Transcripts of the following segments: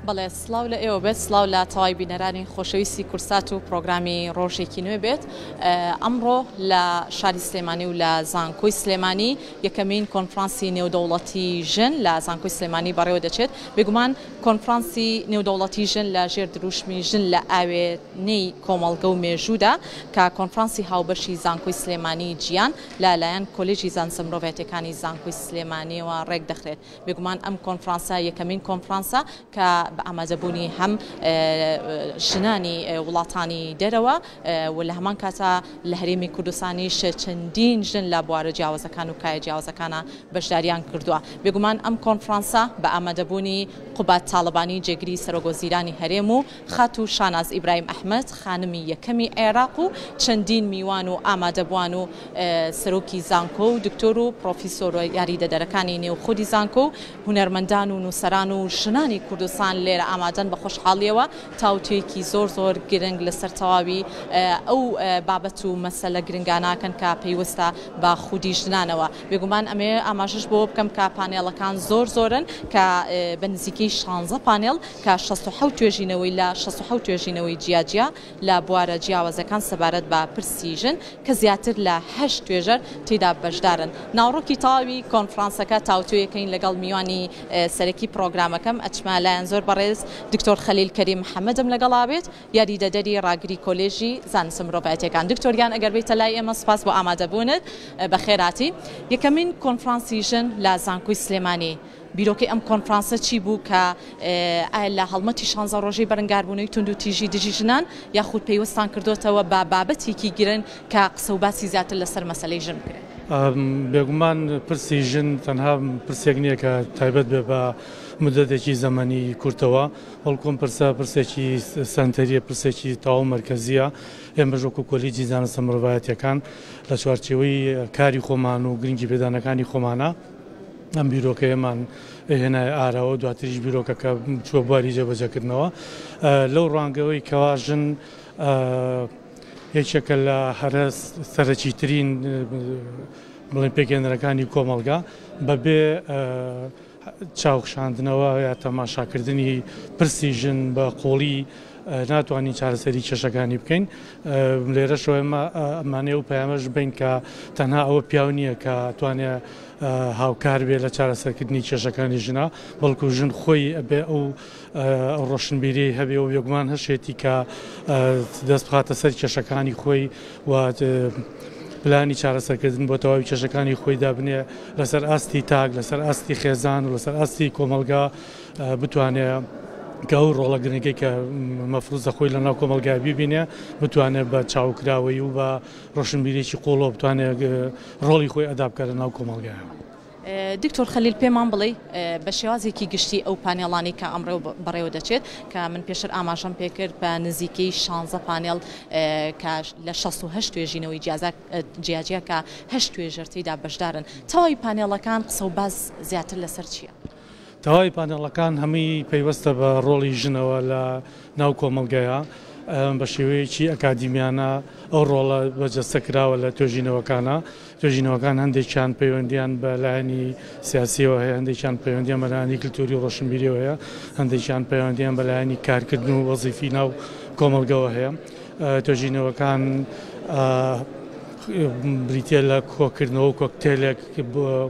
بەڵێ سڵاو لە ئێوە بێت سڵاو لە تەوای بینەرانی خۆشەویستی کورسات و پرۆگرامی ڕۆژێکی نوێ بێت ئەمڕۆ لە شاری سلێمانی و لە زانکۆی سلێمانی یەکەمین کۆنفرانسی نێودەوڵەتی ژن لە زانکۆی سلێمانی بەڕێوە دەچێت بێگومان کۆنفرانسی نێودەوڵەتی ژن لە ژێر دروشمی ژن لە ئاوێنەی کۆمەڵگە و مێژوودا کە کۆنفرانسی هاوبەشی زانکۆی سلێمانی جیان لە لایەن کۆلێژی زانستە مرۆڤایەتیەکانی زانکۆی سلێمانیەوە ڕێکدەخرێت. بێگومان ئەم کۆنفرانسە یەکەمین کۆنفرانسە کە بە ئامادەبوونی هەم ژنانی وڵاتانی دەرەوە و لە هەمان کاتا لە هەرێمی کوردستانیش چەندین ژن لە بوارە جیاوازەکان و کایە جیاوازەکانە بەشداریان کردووە. بێگومان ئەم کۆنفرانسە بە ئامادەبوونی قوباد تاڵەبانی جێگری سەرۆکوەزیرانی هەرێم و خاتوو شاناز ئیبراهیم ئەحمەد خانمی یەکەمی عێراق و چەندین میوان و ئامادەبووان و سەرۆکی زانکۆ و دکتۆر و پڕۆفیسۆرە یاریدەدەرەکانی نێو خودی زانکۆ و هونەرمەندان و نووسەران و ژنانی کوردستان لێرە ئامادەن بە خۆشحاڵیەوە تاوتوێیەکی زۆر زۆر گرنگ لەسەر تەواوی ئەو بابەت و مەسەلە گرنگانەکەن کە پەیوەستە بە خودی ژنانەوە. بێگومان ئەمەوێ ئاماژەش بەوە بکەم کە پانێڵەکان زۆر زۆرن کە بە نزیکەی شانزە پانێڵ کە 67 توێژینەوەی لە 67 توێژینەوەی جیاجیا لە بوارە جیاوازەکان سەبارەت بە پرسی ژن کە زیاتر لە هەشت توێژەر تێیدا بەشدارن. ناوەڕۆکی تەواوی کۆنفرانسەکە تاوتوێکەین لەگەڵ میوانی سەرەکی پڕۆگرامەکەم ئەچمە لایان زۆر بەڕێز دکتۆر خەلیل کەریم محەمەدم لەگەڵا بێت یاریدەدەری ڕاگری کۆلێژی زانستە مرۆڤایەتیەکان. دکتۆر گیان ئەگەر بێیتە لای ئێمە سوپاس بۆ ئامادەبوونت بەخێرهاتی. یەکەمین کۆنفرانسی ژن لە زانکۆی سلێمانی بیرۆکەی ئەم کۆنفرانسە چی بوو کە ئایا لە هەڵمەتی شانزە ڕۆژەی بەرەنگاربوونەوەی توندوتیژی دژی ژنان یاخود پەیوەستان کردۆتەوە بە بابەتێکی گرنگ کە قسە و باسی زیاتر لەسەر مەسەلەی ژن بکرێت؟ بێگومان پرسی ژن تەنها پرسێک نییە کە تایبەت بێ بە مودەتێکی زەمەنی کورتەوە، بەڵکو ئەم پرسە پرسێکی سەنتەرییە، پرسێکی تەواو مەرکەزییە. ئێمەش وەکو کۆلیجی زانستە مرۆڤایەتییەکان لە چوارچێوەی کاری خۆمان و گرنگی پێدانەکانی خۆمانە ئەم بیرۆکەیەمان هێنایە ئاراوە، دواتریش بیرۆکەکە چووە بواری جێبەجێکردنەوە. لەو ڕوانگەوەی کەوا ژن یەکێکە لە هەرە سەرەکیترین بڵێن پێکهێنەرەکانی کۆمەڵگا، بەبێ چاوخشاندنەوە یا تەماشاکردنی پرسی ژن بە قوڵی ناتوانین چارەسەری کێشەکانی بکەین. لێرەشەوە ئێمە ئەمانەیە ئەو پەیامەش بین کە تەنها ئەوە پیاو نییە کە توانێ هاوکار بێ لە چارەسەرکردنی کێشەکانی ژنا، بەڵکو ژن خۆی ئەبێ ئەو ڕۆشنبیریەی هەبێ و بێگومان هەشێتی کە دەست بخاتە سەر کێشەکانی خۆی و پلانی چارەسەرکردن بۆ تەواوی کێشەکانی خۆی دابنێ لەسەر ئاستی تاک، لەسەر ئاستی خێزان و لەسەر ئاستی کۆمەڵگا بتوانێ کە ئەو ڕۆڵە گرنگەی کە مەفروزە خۆی لەناو کۆمەڵگا بیبینێ بتوانێت بە چاوکراوەیی و بە ڕۆشنبیریی قوڵەوە بتوانێت ڕۆڵی خۆی ئەدا بکات لەناو کۆمەڵگایە. دکتۆر خەلیل پێمان بڵێی بە شێوازێکی گشتی ئەو پانێڵانەی کە ئەمڕۆ بەڕێوە دەچێت کە من پێشتر ئاماژەم پێکرد بە نزیکەی شانزە پانێڵ کە لە 68 توێژینەوەی جیاجیا کە هەشت توێژەر تێیدا بەشدارن تەواوی پانێڵەکان قسە و باس زیاتر لەسەر چییە؟ تەواوی پانێڵەکان هەمووی پەیوەستە بە ڕۆڵی ژنەوە لە ناو کۆمەڵگەیا، بە شێوەیەکی ئەکادیمیانە ئەو ڕۆڵە بەرجەستە کراوە لە توێژینەوەکانا، توێژینەوەکان هەندێکیان پەیوەندیان بە لایەنی سیاسیەوە هەیە، هەندێکیان پەیوەندیان بە لایەنی کلتوری و ڕۆشنبیریەوە هەیە، هەندێکیان پەیوەندیان بە لایەنی کارکردن و وەزیفی ناو کۆمەڵگەوە هەیە. توێژینەوەکان بریتیە لە کۆکردنەوە و کۆکتێلێک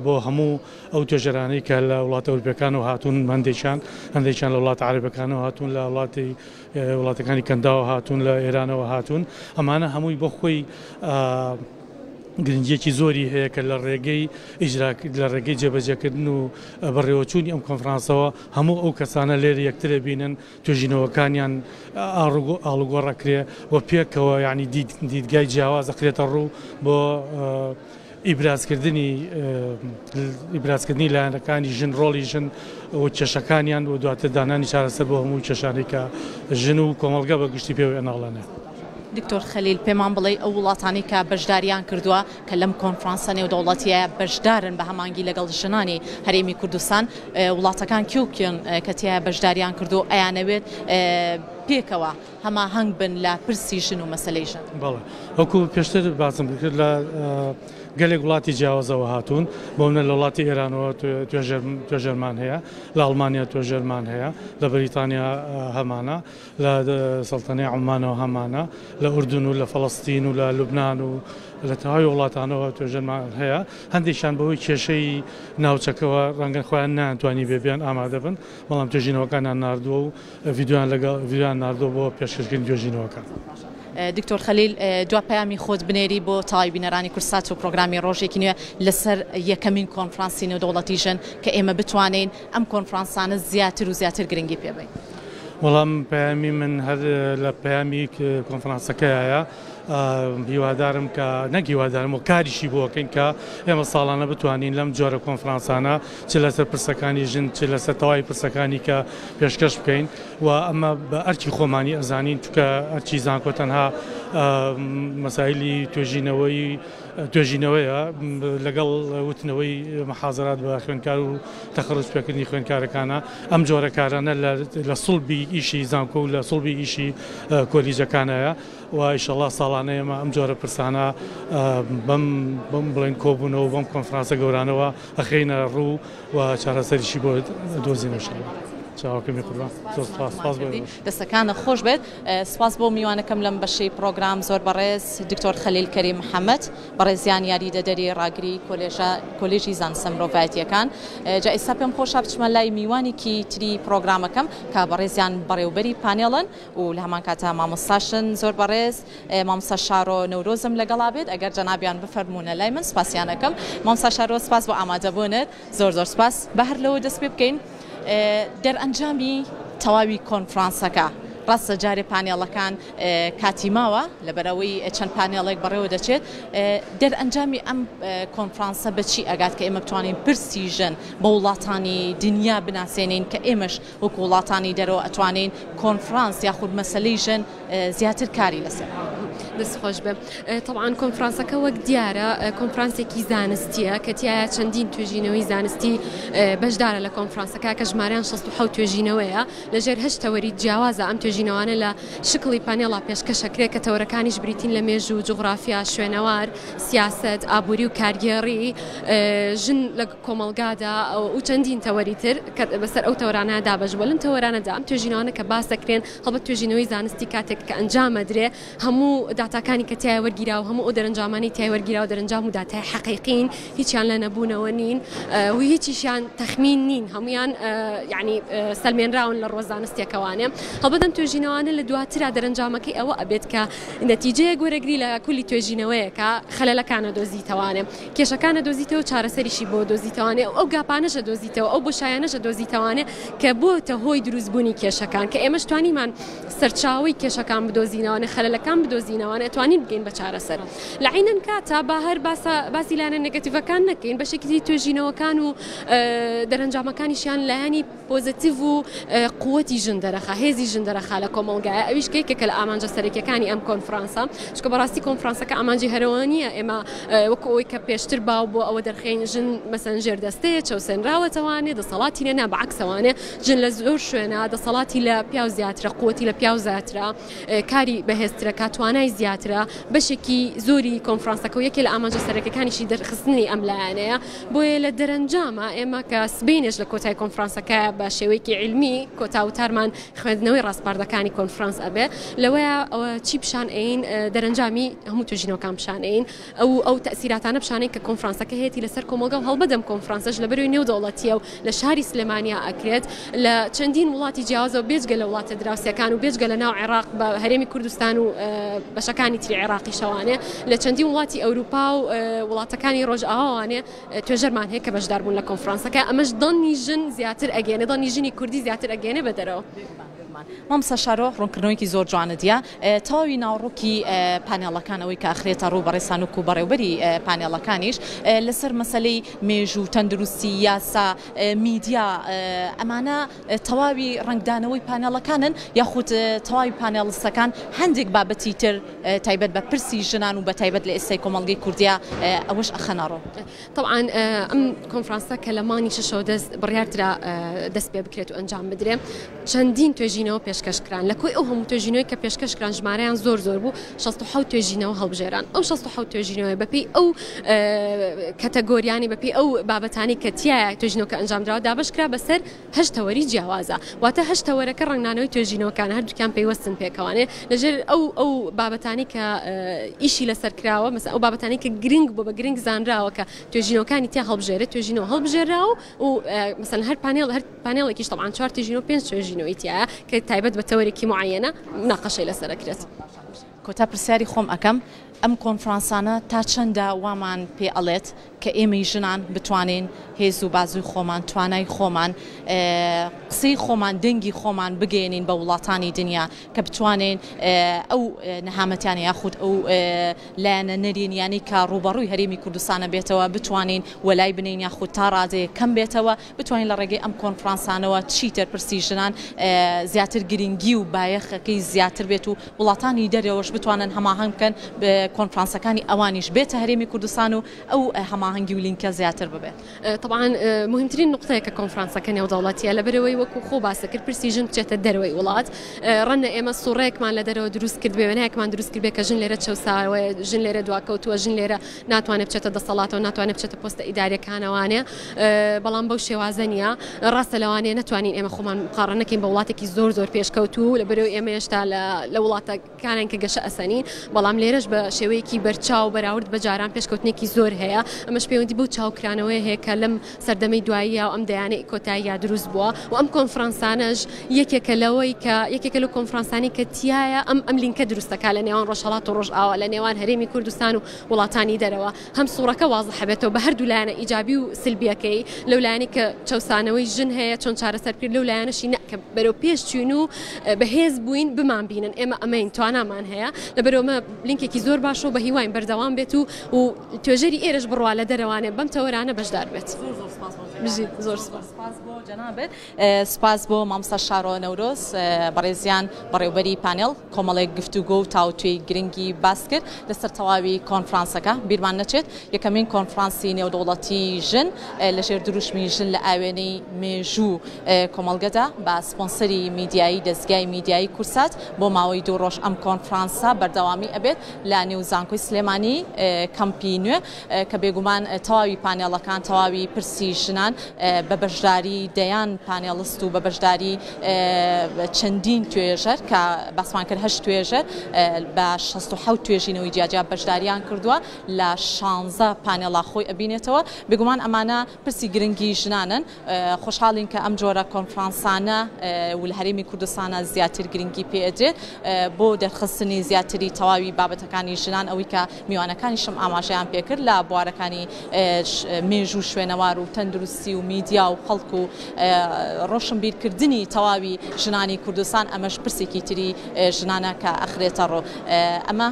بۆ هەموو ئەو توێژەرانەی کە لە وڵاتە ئەوروپیەکانەوە هاتوون هەندێکیان هەندێکیان لە وڵاتە عەرەبەکانەوە هاتوون لە وڵاتی وڵاتەکانی کەنداوە هاتوون لە ئێرانەوە هاتوون ئەمانە هەمووی بۆ خۆی گرنگیەکی زۆری هەیە کە لە ڕێگەی ئیجرا لە ڕێگەی جێبەجێکردن و بەڕێوەچوونی ئەم کۆنفرانسەوە هەموو ئەو کەسانە لێرە یەکترە بینن توێژینەوەکانیان ئاڵوگۆڕ ئەکرێ و پێکەوە یعنی دیدگای جیاواز ئەخرێتە ڕوو بۆ ئیبرازکردنی ئیبرازکردنی لایەنەکانی ژن، ڕۆڵی ژن و کێشەکانیان و دواتر دانانی چارەسەر بۆ هەموو کێشانەی کە ژن و کۆمەڵگە بە گشتی پێوەی ئەناڵێنێ. دکتۆر خەلیل پێمان بڵێی ئەو وڵاتانەی کە بەشداریان کردووە کە لەم کۆنفرانسە نێودەوڵەتییە بەشدارن بە هەمانگی لەگەڵ ژنانی هەرێمی کوردستان وڵاتەکان کێ و کێن کە تیایا بەشداریان کردووە و ئەیانەوێت پێکەوە هەماهەنگ بن لە پرسی ژن و مەسەلەی ژن. بەڵێ وەکو پێشتر باسم کرد لە گەلێک وڵاتی جیاوازەوە هاتوون، بۆ منە لە وڵاتی ئێرانەوە توێژەرمان هەیە، لە ئەڵمانیا توێژەرمان هەیە، لە بەریتانیا هەمانە، لە سەڵتەنەی عومانەوە هەمانە، لە ئوردن و لە فەڵەستین و لە لوبنان و لە تەواوی وڵاتانەوە توێژەرمان هەیە، هەندێکیان بەهۆی کێشەی ناوچەکەوە ڕەنگە خۆیان نەیانتوانیبێ بێن ئامادە بن، بەڵام توێژینەوەکانیان ناردووە و ڤیدیۆیان لەگەڵ ڤیدیۆیان ناردووە بۆ پێشکەشکردنی توێژینەوەکان. دکتۆر خەلیل دوا پەیامی خۆت بنێری بۆ تەواوی بینەرانی کوردسات و پرۆگرامی ڕۆژێکی نوێ لەسەر یەکەمین کۆنفرانسی نێودەوڵەتی ژن کە ئێمە بتوانین ئەم کۆنفرانسانە زیاتر و زیاتر گرنگی پێ بەین. وەڵام پەیامی من هەر لە پەیامی کۆنفرانسەکەیە هیوادارم کە نەک هیوادارم و کاریشی بۆ ئەکەین کە ئێمە ساڵانە بتوانین لەم جۆرە کۆنفرانسانە چ لەسەر پرسەکانی ژن چ لەسەر تەواوی پرسەکانی کە پێشکەش بکەین و ئەمە بە ئەرکی خۆمانی ئەزانین چونکە ئەرکی زانکۆ تەنها مەسایلی توێژینەوەی توێژینەوەیە لەگەڵ وتنەوەی محازرات بە خوێندکار و تەخەڕوج پێکردنی خوێندکارەکانە ئەم جۆرە کارانە لە سوڵبی ئیشی زانکۆ و لە سوڵبی ئیشی کۆلیجەکانەیە و ئیشەڵا ساڵانە ئێمە ئەم جۆرە پرسانە بەم بەم بڵێن کۆبوونەوە بەم کۆنفرانسە گەورانەوە ئەخەینە ڕوو و چارەسەریشی بۆ دۆزینەوە ئیشەڵا. چاوەکەمی قوربان زۆر سپاس سپاس بۆ ئێوەش. دەستەکانت خۆش بێت. سپاس بۆ میوانەکەم لەم بەشەی پڕۆگرام زۆر بەڕێز دکتۆر خەلیل کەریم محەمەد بەڕێزیان یاریدەدەری ڕاگری کۆلێژە کۆلێژی زانستە مرۆڤایەتیەکان جا ئێستا پێم خۆشە بچمە لای میوانێکی تری پڕۆگرامەکەم کە بەڕێزیان بەڕێوبەری پانێڵن و لە هەمان کاتا مامۆستاشن زۆر بەڕێز مامۆستا شارۆ نەورۆزم لەگەڵا بێت ئەگەر جەنابیان بفەرموونە لای من سپاسیان ئەکەم مامۆستا شارۆ سپاس بۆ ئامادەبوونت زۆر زۆر سپاس با هەر لەوە دەست پێ بکەین دەرئەنجامی تەواوی کۆنفرانسەکە ڕاستە جارێ پانێڵەکان کاتی ماوە لەبەرئەوەی چەند پانێڵێک بەڕێوە دەچێت دەرئەنجامی ئەم کۆنفرانسە بەچی ئەگات کە ئێمە بتوانین پرسی ژن بە وڵاتانی دنیا بناسێنین کە ئێمەش وەکو وڵاتانی دەرەوە ئەتوانین کۆنفرانس یاخود مەسەلەی ژن زیاتر کاری لەسەر. دەست خۆش بێ تەبعەن کۆنفرانسەکە وەک دیارە کۆنفرانسێکی زانستیە کە تیایا چەندین توێژینەوەی زانستی بەشدارە لە کۆنفرانسەکە کە ژمارەیان 67 توێژینەوەیە لەژێر هەشت تەوەری جیاوازە ئەم توێژینەوانە لە شکڵی پانێڵا پێشکەشەکرێ کە تەوەرەکانیش بریتین لە مێژوو جوغرافیا شوێنەوار سیاسەت ئابووری و کارگێڕی ژن لە کۆمەڵگادا و چەندین تەوەری تر کە بەسەر ئەو تەوەرانە دابەش بووە لەم تەوەرانەدا ئەم توێژینەوانە کە باس دەکرێن هەڵبەت توێژینەوەی زانستی کاتێک کە ئەنجام ئەدرێ هەموو داتاکانی کە تیایا وەرگیراوە هەموو ئەو دەرەنجامانەی تیای وەرگیراوە دەرەنجام و داتای حەقیقین هیچیان لە نەبوونەوە نین و هیچیشیان تەخمین نین هەمویان یعنی سەلمێنراون لە ڕووە زانستیەکەوانێ هەڵبەت ئەم توێژینەوانە لە دواترا دەرەنجامەکەی ئەوە ئەبێت کە نەتیجەیەک وەرەگری لە کولی توێژینەوەیەکە خەلەلەکان ئەدۆزیتەوانێ کێشەکان ئەدۆزیتەوە چارەسەریشی بۆ دۆزیتەوانێ ئەو گاپانەش ئەدۆزیتەوە ئەو بۆشایانەش ئەدۆزیتەوانێ کە بۆتە هۆی دروستبوونی کێشەکان کە ئێمەش توانیمان سەرچاوەی کێشەکان بدۆزینەوانێ خەلەلەکان بدۆزینەوانێ ئەتوانین بگەین بە چارەسەر لە عەینەن کاتا با هەر باسە باسی لایەنە نێگەتیڤەکان نەکەین بەشێکی تری توێژینەوەکان و دەرەنجامەکانیشیان لایەنی پۆزەتیڤ و قوتی ژن دەرەخا، هێزی ژن دەرەخا لە کۆمەڵگایە، ئەویش کە یەکێکە لە ئامانجە سەرەکیەکانی ئەم کۆنفرانسە، چونکە بەڕاستی کۆنفرانسەکە ئامانجی هەرەوە نییە ئێمە وەکو ئەوەی کە پێشتر باو بووە ئەوە دەرخەین ژن مەسەن ژێردەستەیە، چەوسێنراوەتەوانێ، دەسەڵاتی نیە، نا بەعەکسەوانێ ژن لە زۆر شوێنە دەسەڵاتی لە پیاو زیاترە، قوتی لە پیاو زیاترە، کاری بەهێزترە، کا توانای زیاترە، بەشێکی زۆری کۆنفرانسەکە و یەکێ لە ئامانجە سەرەکیەکانیشی دەرخستنی ئەم لایەنەیە. بۆیە لە دەرەنجاما ئێمە کە سبەینێش لە کۆتای کۆنفرانسەکە بە شێوەیەکی عیلمی کۆتا وتارمان خوێندنەوەی ڕاسپاردەکانی کۆنفرانس ئەبێ لەوەیە ئەوە چی پیشان ئەین دەرەنجامی هەموو توێژینەوەکان پیشان ئەین ئەو ئەو تەئسیراتانە پیشانەی کە کۆنفرانسەکە هەیەتی لەسەر کۆمەڵگا و هەڵبەت ئەم کۆنفرانسەش لەبەرەی نێودەوڵەتیە و لە شاری سلێمانیا ئەکرێت لە چەندین وڵاتی جیاوازەوە بێجگە لە وڵاتە دراوسێکان و بێجگە لە ناو عێراق بە هەرێمی کوردستان و بەشەکانی تری عێراقیشەوانێ لە چەندین وڵاتی ئەوروپا و وڵاتەکانی ڕۆژئاواوانێ توێژەرمان هەیە کە بەشدار بوون لە کۆنفرانسەکە ئەمەش دەنگی ژن زیاتر ئەگەیەنێ دەنگی ژنی کوردی زیاتر ئەگەیەنێ بە دەرەوە. مامۆستا شارۆ ڕوونکردنەوەیەکی زۆر جوانت دیا تەواوی ناوەڕۆکی پانێڵەکان ئەوەی کە ئەخرێتە ڕوو بەڕێزتان وەکو بەڕێوبەری پانێڵەکانیش لەسەر مەسەلەی مێژوو تەندروستی یاسا میدیا ئەمانە تەواوی ڕەنگدانەوەی پانێڵەکانن یاخود تەواوی پانێڵستەکان هەندێک بابەتی تر تایبەت بە پرسی ژنان و بە تایبەت لە ئێستای کۆمەڵگەی کوردیا ئەوەش ئەخەنە ڕوو؟ تەبعەن ئەم کۆنفرانسە کە لە مانگی شەشەوە دەست بڕیاردرا دەست پێ بکرێت و ئەنجام بدرێ چەندین توێژینەوە. توێژینەوە پێشکەش کران. لە کۆی ئەو هەموو توێژینەوەی کە پێشکەش کران ژمارەیان زۆر زۆر بوو، 67 توێژینەوە هەڵبژێران. ئەو 67 توێژینەوەیە بەپێی ئەو کەتەگۆریانەی بەپێی ئەو بابەتانەی کە تیایا توێژینەوەکە ئەنجامدراوە دابەش کرا بەسەر هەشت تەوەری جیاوازە. واتە هەشت تەوەرەکە ڕەنگدانەوەی توێژینەوەکانە، هەردووکیان پەیوەستن پێکەوانێ لەژێر ئەو ئەو بابەتانەی کە ئیشی لەسەر کراوە، مەسەلەن ئەو بابەتانەی کە گرنگ بووە بە گرنگ زانراوە کە توێژینەوەکانی تیا هەڵبژێرێت، توێژینەوە هەڵبژێراوە و مەسەلەن هەر پانێڵ هەر پانێڵێکیش تەبعەن چوار توێژینەوە پێنج توێژینەوەی تیایە کە تایبەت بە تەوەرێکی موعەیەنە موناقەشەی لەسەر ئەکرێت. کۆتا پرسیاری خۆم ئەکەم ئەم کۆنفرانسانە تا چەندە وامان پێ ئەڵێت کە ئێمەی ژنان بتوانین هێز و بازوی خۆمان توانای خۆمان قسەی خۆمان دەنگی خۆمان بگەیەنین بە وڵاتانی دنیا کە بتوانین ئەو نەهامەتیانە یاخود ئەو لایەنە نەرێنیانەی کە ڕووبەڕووی هەرێمی کوردستانە بێتەوە بتوانین وەلای بنێین یاخود تا ڕادەیەک کەم بێتەوە بتوانین لە ڕێگەی ئەم کۆنفرانسانەوە چیتر پرسی ژنان زیاتر گرنگی و بایەخەکەی زیاتر بێت و وڵاتانی دەرەوەش بتوانن هەماهەنگ بکەن کۆنفرانسەکانی ئەوانیش بێتە هەرێمی کوردستان و ئەو هەماهەنگی و لینکە زیاتر ببێت. تەبعەن موهیمترین نوقتەیە کە کۆنفرانسەکە نێودەوڵەتیە لەبەرئەوەی وەکو خۆ باست کرد پرسی ژن بچێتە دەرەوەی وڵات ڕەنگە ئێمە سوڕێکمان لە دەرەوە دروست کردبێ وێنایەکمان دروست کردبێ کە ژن لێرە چەوساوەیە ژن لێرە دواکەوتووە ژن لێرە ناتوانێت بچێتە دەسەڵاتەوە ناتوانێت بچێتە پۆستە ئیداریەکانەوانێ بەڵام بەو شێوازە نییە ڕاستە لەوانەیە نەتوانین ئێمە خۆمان مقاڕنە نەکەین بە وڵاتێکی زۆر زۆر پێشکەوتوو لەبەرئەوەی ئێمە هێشتا لە وڵاتە کانن کە گەشە ئەسەنین، بەڵام لێرەش بە شێوەیەکی بەرچاو بەراورد بە جاران پێشکەوتنێکی زۆر هەیە، ئەمەش پەیوەندی بەو چاوکرانەوەیە هەیە کە لەم سەردەمەی دواییە و ئەم دەیانەی کۆتاییە دروست بووە و ئەم کۆنفرانسانەش یەکێکە لەوەی کە یەکێکە لەو کۆنفرانسانەی کە تیایە ئەم ئەم لینکە دروست دەکات لە نێوان ڕۆژهەڵات و ڕۆژئاوا لە نێوان هەرێمی کوردستان و وڵاتانی دەرەوە هەم سوڕەکە وازحە بێتەوە بە هەردوو لایەنە ئیجابی و سلبیەکەی لەو لایەنەی کە چەوسانەوەی ژن هەیە چۆن چارەسەر بکرێت لەو لایەنەشی نا کە بەرەو پێش چوین و بەهێز بووین بمان بینن ئێمە ئەمەین توانامان هەیە لەبەرئەوە ئەمە لینکێکی زۆر باشە و بە هیواین بەردەوام بێت و و توێژەری ئێرەش بڕوا لە دەرەوانێ بەم تەوەرانە بەشدار بێت. زۆر زۆر سپاس بۆ جەنابت. بژیت زۆر سپاس. سپاس بۆ جەنابت. سپاس بۆ مامۆستا شارۆ نەورۆز بەڕێزیان بەڕێوبەری پانێڵ. کۆمەڵێک گفتوگۆ و تاوتوێی گرنگی باس کرد لەسەر تەواوی کۆنفرانسەکە، بیرمان نەچێت یەکەمین کۆنفرانسی نێودەوڵەتی ژن لەژێر دروشمی ژن لە ئاوێنەی مێژوو کۆمەڵگەدا بە سپۆنسەری میدیایی دەزگای میدیایی کورسات بۆ ماوەی دوو ڕۆژ ئەم کۆنفرانسە بەردەوامی ئەبێت لە نێو زانکۆی سلێمانی کەمپی نوێ کە بێگومان تەواوی پانێڵەکان تەواوی پرسی ژنان بە بەشداری دەیان پانێڵست و بە بەشداری چەندین توێژەر کە باسمان کرد هەشت توێژەر بە 67 توێژینەوەی جیاجیا بەشداریان کردووە لە شانزە پانێڵا خۆی ئەبینێتەوە بێگومان ئەمانە پرسی گرنگی ژنانن خۆشحاڵین کە ئەم جۆرە کۆنفرانسانە و لە هەرێمی کوردستانە زیاتر گرنگی پێ ئەدرێت بۆ دەرخستنی زیاتری تەواوی بابەتەکانی ژنان ئەوەی کە میوانەکانیشم ئاماژەیان پێکرد لە بوارەکانی مێژوو شوێنەوار و تەندروستی و میدیا و خەڵک و ڕۆشنبیرکردنی تەواوی ژنانی کوردستان ئەمەش پرسێکی تری ژنانە کە ئەخرێتە ڕوو ئەمە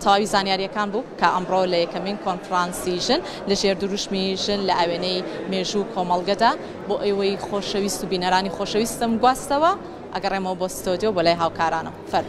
تەواوی زانیاریەکان بوو کە ئەمڕۆ لە یەکەمین کۆنفرانسی ژن لە ژێر دروشمی ژن لە ئاوێنەی مێژوو کۆمەڵگەدا بۆ ئێوەی خۆشەویست و بینەرانی خۆشەویستم گواستەوە ئەگەڕێمەوە بۆ ستۆدیۆ بۆ لای هاوکارانم فەرموو.